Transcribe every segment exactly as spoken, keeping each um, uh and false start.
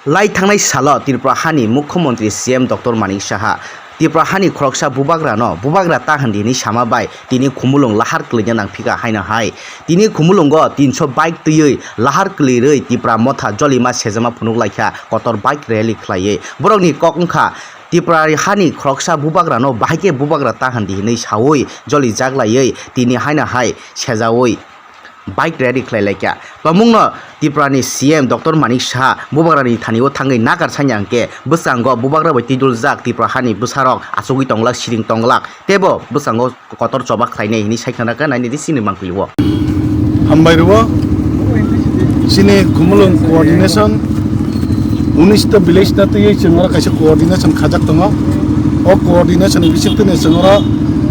Lai thangnai salo Tripura hani Mukhyamantri C M Doctor Manik Saha Tripura hani khoroksa bubagrano bubagra ta hindi hinwi sama bai tini khumulwng lahar kwlwina nangphika haino hai. Tini khumulwngo tinso bike twiwi lahar kwlwirwi Tipra Motha jolima sejama phunuk laikha kotor bike rally khlaiwi. Borokni kok wngkha Tripura hani khoroksa bubagrano bahai khe bubagra ta hindi hinwi sawi jolijak laiwi tini haino hai sejawi bike rally khlai laikha. Tongmungno Tripurani C M Doctor Manik Saha bubagrani thani-o thangwi nakar sanya hwnkhe bwskango bubagra bai twiduljak Tripura hani bwsarok achugwi tonglak, siring tonglak, teibo bwskango kotor choba khlainai hinwi sai khna kha nainidi chini mangpili-o. Hambai rwo, chini Khumulwng coordination, unis ta village na twiwi chwng oro kaisa coordination khajak tongo. O coordination ni bisingtwi chwng oro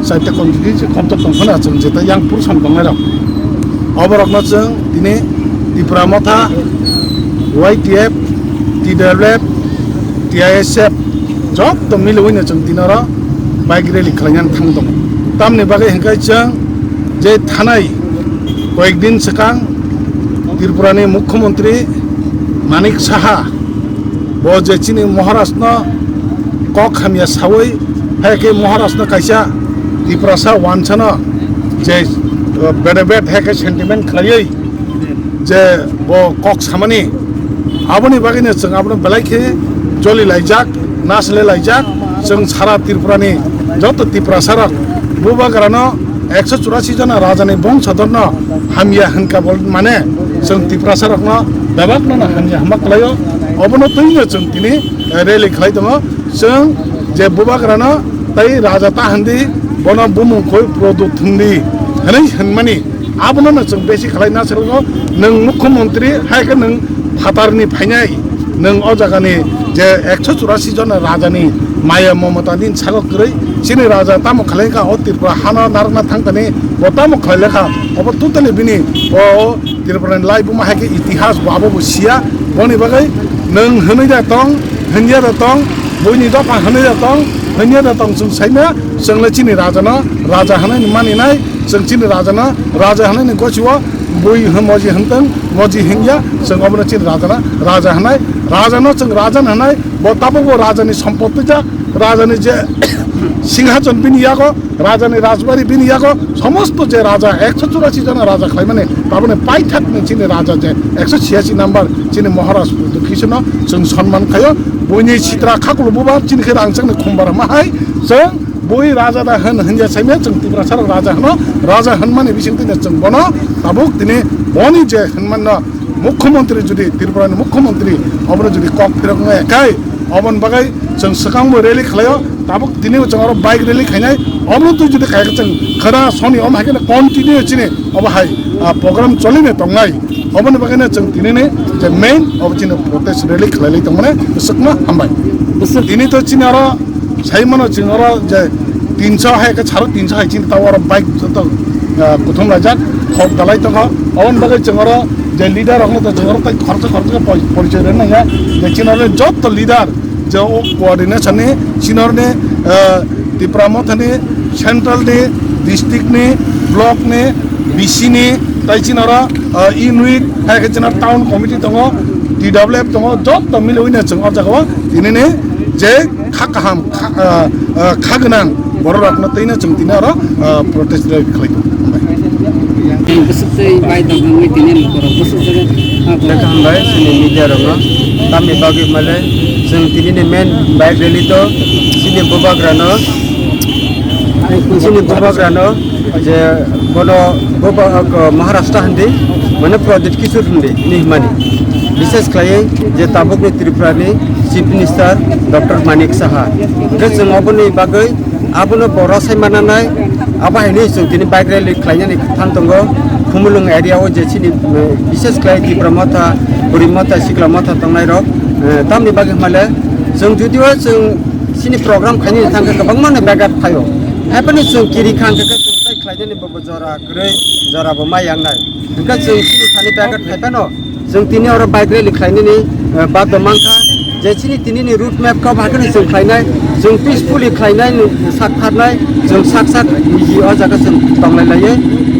chaita constituency khontok tong phano chwng jeta yang purusan tongnai rok. Oborokno chwng tini Tipra Motha, Y T F, T W F, T I S F jotto miliwino chwng tini oro bike rally khlainani thang tongo. Tamni bagwi hwnkhe chwng je thanai koyekdin swkang Tripurani Mukhyamantri Manik Saha bo je chini Maharashno kok hamya sawi, hai khe Maharashno kaisa Tiprasa wansano je, uh, bede bed hai khe sentiment khlaiwi je bo kok samani, aboni bagwino chwng abono belai khe joli laijak, nasle laijak. Chwng sara Tripurani joto Tiprasarok bubagrano ekso churasi jona rajani bongsodono hamya hwnkha bo mane chwng Tiprasarokno bebakno hamya hwnma kwlaio. Obono twino chwng tini rally khlai tongo. Chwng je bubagrano tei raja ta hwndi, bono bumung khoi Pradyot hwndi hwnwi hwnmani, abono no chwng besi khlai na srogo. Nwng mukhyamantri hai khe nwng phatarni phainai, nwng o jagani je ekso churasi jona rajani maya momotani sago kwrwi, chini raja tamo khlai kha o Tripura hano narwkna thangtani, bo tamo khlai lekha, obo totally bini o Tripurani laibuma hai khe itihas bo abo bo siya. Boni bagwi nwng hwnwi da tong, hwnya da tong, buini dopha hwnwi da tong, hwnya da tong, chwng saimya, chwng le chini rajano raja hwnwi maninai, chwng chini rajano raja hwnwi ni gosio bui hwn moji hwn tong, moji hwnya, chwng obono chini rajano raja hwnwi, rajano chwng raja hwnwi, bo tabukbo rajani sompotijak, rajani je singhason bini yago, rajani rajbari bini yago, somosto je raja ekso churasi jona raja khlaimani, taboni paithakni chini raja je ekso chiyasi number chini Maharaj Pradyot Kishorno chwng sonman khaio. Buini sitra khakulu bubar chini khe rangchakni khumbar ma hai chwng bui raja da hwn hwnya saimya chwng Tiprasarok raja hwno, raja hwnmani bisingtwino chwng bono tabuk tini boni je hwnmanno Mukhyamantri jodi Tripurani Mukhyamantri obono jodi kok phiroknai kai, oboni bagwi chwng swkangbo rally khlaio, tabuk tini bo chwng oro bike rally khainai, obono twi jodi khaikhe chwng khwna soni omo hai kheno continue chini obo hai, ah, program cholini tongnai, oboni bagwino chwng tinini je main obo chini protest rally khlailai tongmani bwswkno hambai. Bwswk- tini to chini oro Sai mano chwng oro je tinso hai khe saro tinso hai chini ta oro bike joto, ah, kuthum laijak, hok dalai tongkha. Oboni bagwi chwng oro je leader rokno to chwng oro tai khoroksa khoroksa poi-, porichoi rwna nangya. Je chini oro joto leader je o coordination ni chini oro ni, ah, Tipra Motha ni, central ni, district ni, block ni, B C ni, tai chini oro, ah, unit hai khe chini town committee tongo, T W F tongo, joto miliwino chwng o jaga o tinini je kha kaham, kha, ah, ah, kha gwnang borok rokno twino chwng tini oro, ah, protest rally khlai tongo. Hambai. Chwng bwswk tei bai tongthangwi tini lukurok bwswk jaga, ah, borok. Hambai, chini media rokno. Tamni bagwi male chwng tini ni main bike rally to chini bubagrano, chini bubagrano je bono buba-, ah, Maharashtra hindi, mane Pradyot Kishore hindi, ni himani. Bishes khlaiwi je tabukni Tripura ni Chief Minister Doctor Manik Saha. Hwnkhe chwng oboni bagwi abono bo rw sai mananai, abo haino chwng tini bike rally khlainani thang tongo. Khumulwng area o je chini, eh, bishes khlai Tipra Motha, Bwrwi Motha, Sikla Motha tongnai rok, eh, tamni bagwi hwnmale chwng judio chwng chini program khainani thang khe kwbangma no begat phaio. Haphano chwng kiri kha hwnkhe chwng tai khlainani bo jora kwrwi, jora bo mai yangnai. Hwnkhe chwng chini thani begat phai phano, chwng tini oro bike rally khlainani, eh, baddo mankha, je chini tinini route map kok hakheno chwng khlainai, chwng peacefully khlainai, sak pharnai, chwng sak sak niji o jaga chwng tonglai laiwi.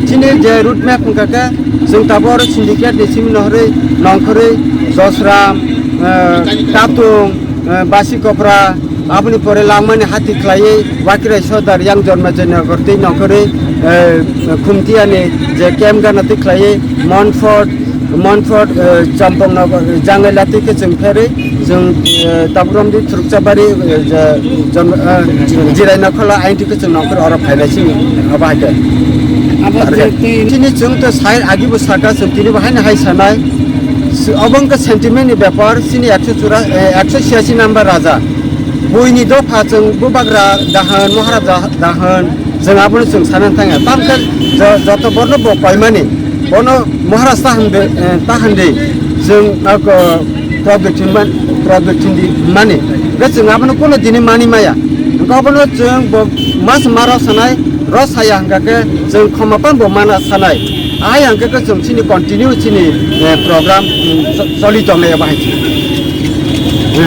Chini je route map wngkha khe, chwng tabuk oro syndicate ni simi nohorwi, nongkhorwi, Josram, eh, Tatung, eh, Basikopra, aboni pore Langmani hati khlaiwi Wakirai Sodar yang Jonmajai Nagar tei nongkhorwi, eh, Khumtiyani je camp gana twi khlaiwi Monfort, Monfort, eh, Champang Nagar, Jangaila twi khe chwng pherwi chwng, eh, Taburamdi Thurukchabari, eh, je Jon-, eh, Jirai Nakhola aini twi khe chwng nongkhor oro phainai chini abo hai khe. Abo je twi- Chini chwng to sai agi bo saka chwng tini bo haino hai sanai. Si-, obo wngkha sentiment ni bepar, chini ekso chura-, eh, ekso chhiyasi number raja. Buini dopha chwng bubagra dahan, Maharaja dahan, chwng abono chwng sanani thangya. Tamkhe jo-, joto borno bo koimani, bono Maharaj tahan de, eh, tahan de, chwng ako Pradyut hinman-, Pradyut hindi mani. Hwnkhe chwng abono kono dini mani maya. Hwnkhe obono chwng bo mas maro sanai, ro saya hwnkha khe chwng khoma phan bo mana sanai. Ahai hwnkhe khe chwng chini continue chini, eh, program, mm, cho-, choli tongnai abo hai se.